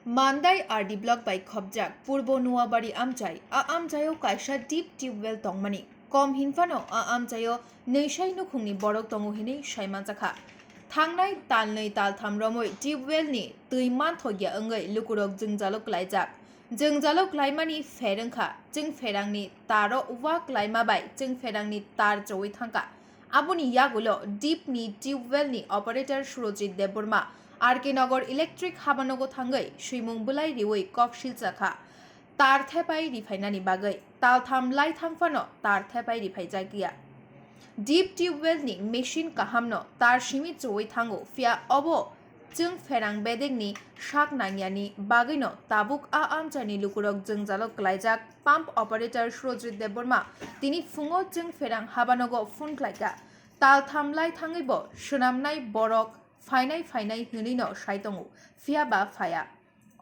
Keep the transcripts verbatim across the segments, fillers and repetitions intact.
Mandai R D block bai khopjak Purbo Nuabari amchai, a amchaio kaisa deep tubewell tongmani. Kom hinphano a amchaio nwisai nukhungni borok tongo hinwi saimanjakha. Thangnai talnwi taltham romwi tubewell ni twi manthokya wngwi lukurok jwngjalo klaijak. Jwngjalo klaimani pher wngkha, chwng pherangni taro wa klaima bai chwng pherangni tar chowi thangkha. Aboni yagulo deep ni tubewell ni operator Surojit Debbarma R K Nagar Electric habanogo thangwi swimung bwlai riwi kok silchakha. Tar thepai riphainani bagwi taltham laithang phano tar thepai riphaijakya. Deep tubewell ni machine kahamno tar simi chowi thango, phiya obo chwng pherang bedekni sak nangyani bagwino tabuk a amchaini lukurok jwngjalo klaijak. Pump operator Surojit Debbarma tini phungo chwng pherang habanogo phone khlaikha. Taltham lai thangwibo swnamnai borok phainai phainai hwnwino sai tongo, phiya ba phaya.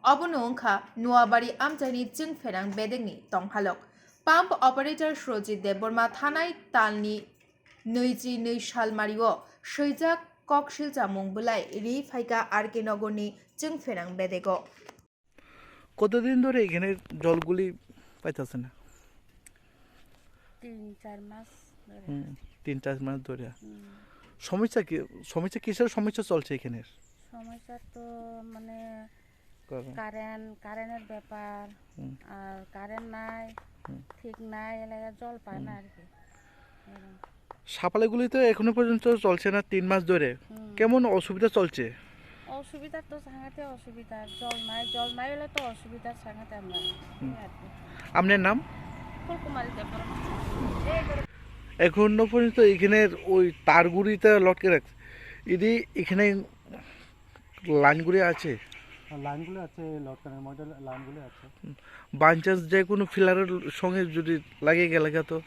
Obono wngkha Nuabari amchaini chwng pherang bedekni tonghalok. Pump operator Surojit Debbarma thanai talni nwichi nwi salmario swijak koksilchamung bwlai ri phaikha R K Nogorni chwng pherang bedego. কতদিন ধরে এখানে জলগুলি পাইতেছে না? তিন চার মাস ধরে। হুম, তিন চার মাস ধরে। হুম। সমস্যা কি, সমস্যা কিসের সমস্যা চলছে এখানে? সমস্যা তো মানে কারণ? কারেন্ট, কারেন্টের ব্যাপার, হুম। আর কারেন্ট নাই, হুম। ঠিক নাই, এলাকায় জল পায় না হুম। আর কি। এরকম। সাপ্লাইগুলি তো এখনো পর্যন্ত চলছে না তিন মাস ধরে। হুম। কেমন অসুবিধা চলছে? অসুবিধা তো সাংঘাতিক অসুবিধা, জল নাই, জল নাই হলে তো অসুবিধার সাংঘাতিক আমরা। হুম। এই আর কি। আপনার নাম? ফুলকুমারী দেববর্মা। এখনো পর্যন্ত এখানে ওই তারগুলিতে লটকে রাখছে। যদি এখানে লাইনগুলি আছে? হ্যাঁ, লাইনগুলি আছে, লটকানোর মধ্যে লাইনগুলি আছে। হুম। বাই চান্স যে কোনো পিলারের সঙ্গে যদি লাগে গেলে তো?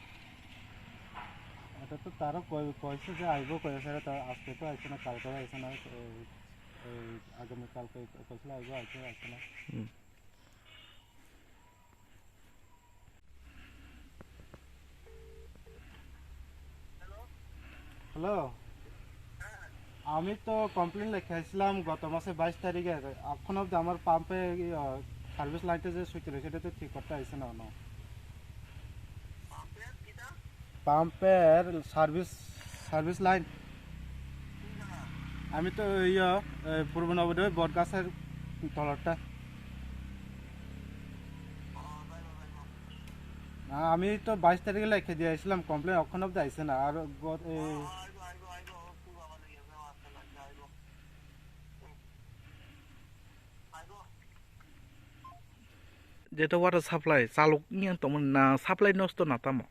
এটা তো তারা কই-, কইছে যে আইবো, কইছে, তা আজকে তো আইছে না, কালকে আইছে না, এই, এই আগামী কালকে কইছিল আইবো, আইছে, আইছে না। হুম। হ্যালো, আমি তো কমপ্লেন লেখাইছিলাম গত মাসে বাইশ তারিখে। এখন অবধি আমার পাম্পে, ইয়ে, সার্ভিস লাইনটা যে সুইচ রয়েছে, এটা তো ঠিক করতে আইসে না, না। পাম্পের সার্ভিস, সার্ভিস লাইন। আমি তো ইয়ে, এ, পূর্ব নবদ্বীপ বটগাছের তলরটা। না, আমি তো বাইশ তারিখে লেখে দিয়ে আসলাম কমপ্লেন, এখন অবধি আইসে না। আর গ-, এ, যেটা ওয়াটার সাপ্লাই চালক নিয়ে তোমার না সাপ্লাই নষ্ট না তামো?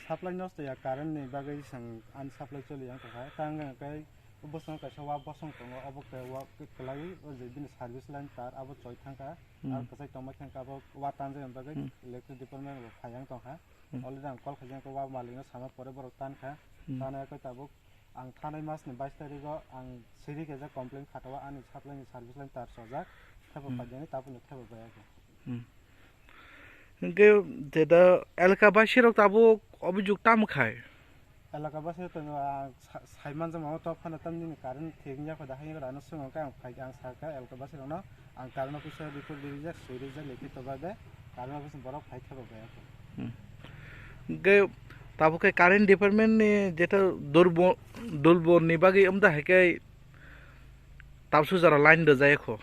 Supply nosto ya, current ni bagwi chwng ani supply choli yang tongkha. Tang hwnkhe bosong kaisa wa bosong tongo, obo khe wa kwlaiwi o je bini service line tar abo choi thangkha. Hmm. Aro kwchai tongma khe abo wa tanjak bagwi Hmm. electric department bo phai yang tongkha. Hmm. Already ang call khaijak wa malik no sama pore borok tankha. Hmm. Tana khe tabuk ang thanai mas ni bais tarikh o ang siri khe je complain khatao ani supply ni service line tar chojak. Thebo Hmm. phaijani tabuk no thebo baya khe. Hmm. Hwnkhe jeta elakabasirok tabuk obijok tamo khai? Elakabasirok tongo, ah, sa-, saimanjak mama tok phano tamni current thik wngya kho da, haino rano swngo khe ang phai khe ang sakha elakabasirokno, ang current office o report rijak, swi rijak, likhito bhabe current office ni borok phai thebo bai kho. Hmm. Hwnkhe tabuk khe current department ni jeta durbo-, durbo ni bagwi wngda hai khe tabsu jora line rwjak kho.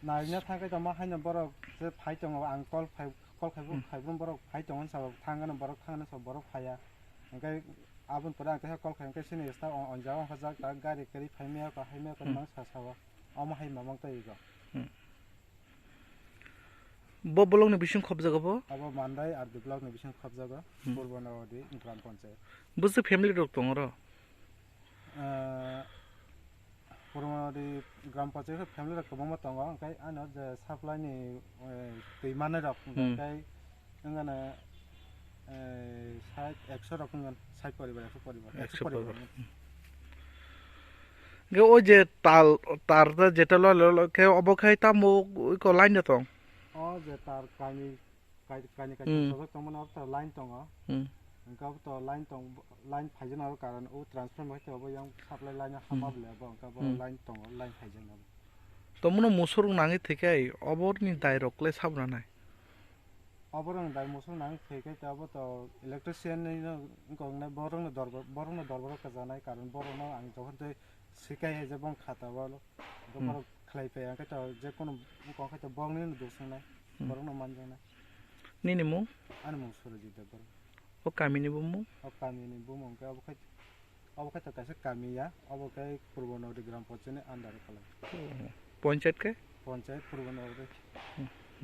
Naina thangkhe tongma haino borok je phai tongo, ang call phai, call khai Hmm. khai borok phai tongo sa thangano borok thangano sa borok phaiya. Hwnkhe aboni pore ang teisa call khai hwnkhe sini staff on, on jaga wngkha jak, tak gari kwrwi phai maya kho, hai maya kho Hmm. mang sa sao. Omo hai mamang tei go. Hmm. Bo bolong ni bising khobjago bo? Abo Mandai R D block ni bising khobjago, Hmm. Purbo Nagadi Gram Panchayat. Bwswk family rok tongo oro? Ah, Purbo Nagadi Gram Panchayat family rok kwbangma tongo, hwnkhe ano je supply ni, eh, twi manai rok, Hmm. hwnkhe wngano, eh, sait ekso rok wngkha, sait poribar, ekso poribar, Ekso ekso poribar. poribar. Hwnkhe o je tal, tar ta jeta lo, lo, lo, khe obo khai tamo iko line no tong? O je tar kami, kai-, kaini kaisa Hmm. sojak tongmani abo tar line tongo. Hmm. Hwnkhe abo to line tong, line phaijak nai abo karon o transformer hai to abo yang supply line hama Hmm. bole abo hwnkhe abo Hmm. line tongo, line phaijak nai abo. Omono musurok nangwi thwikhai oborni dairok le sabo nanai? Oborokni dai musurok nangwi thwikhai ta obo to electrician ni no wngkok nai borokno dorbar, borokno dorbar o kwchanai karon borokno ang jokhon tei sikai hai je bong khata o Hmm. borok khlai phai ang khe to je kono wngkok khe to borokni no dosongnai Hmm. borokno manjaknai. Nini mung? Ani mung Surajit Debbarma. O kamini bumung? O kamini bumung khe obo khai, obo khai to kaisa kami ya, obo khai Purbo Nogri Gram Panchayat ni under o phalai. Panchayat khe? Panchayat Purbo Nogri. Hmm.